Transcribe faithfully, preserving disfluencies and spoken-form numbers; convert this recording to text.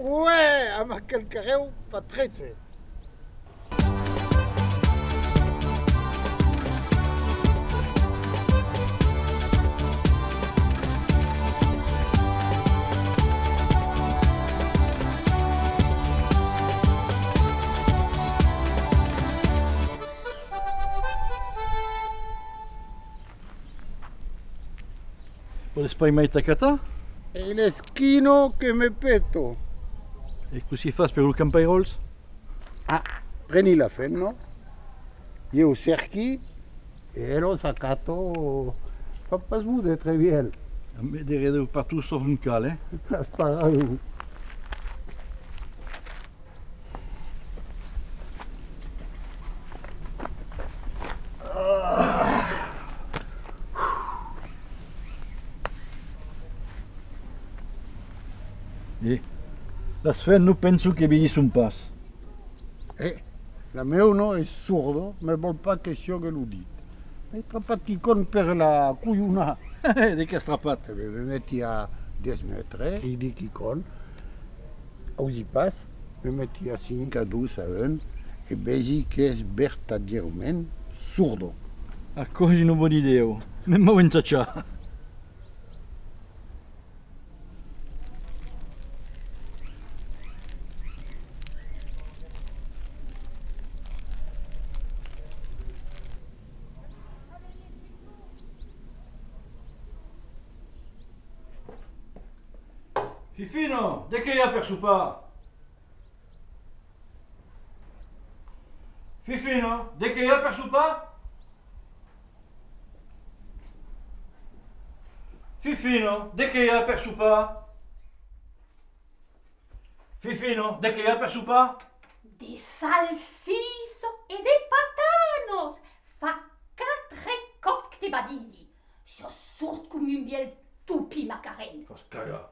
Uè, amb aquel carrèu fa tretze. Pòdes pas mai t'acatar? E l'esquina que me peta. E cossí fas per los campairòls? Ah, preni la femna, ieu cerqui, e ela s'acata, fa pas bon d'èstre vièlh. Amb de redèu partout sauf ont cal, eh? As pas rason. E las femnas, pensi que vielhisson pas. E la meuna es sorda, mas vòl pas que siague lo dit. Ai trapat quicòm per la colhonar. De qu'as trapat? E ben, me meti a dètz mètres, cridi quicòm, ausi pas, me meti a cinc, a dos, a un, e vesi qu'es vertadièrament sorda. Aquò es una bona idèa, me vau ensajar. Fifina, de qué i a per sopar? Fifina, de qué i a per sopar? Fifina, de qué i a per sopar? Fifina, de qué i a per sopar? De salsissa e de patanas! Fa quatre còps que te badisi. Siás sord com un vièlh topin, Macarèl. Fas cagar.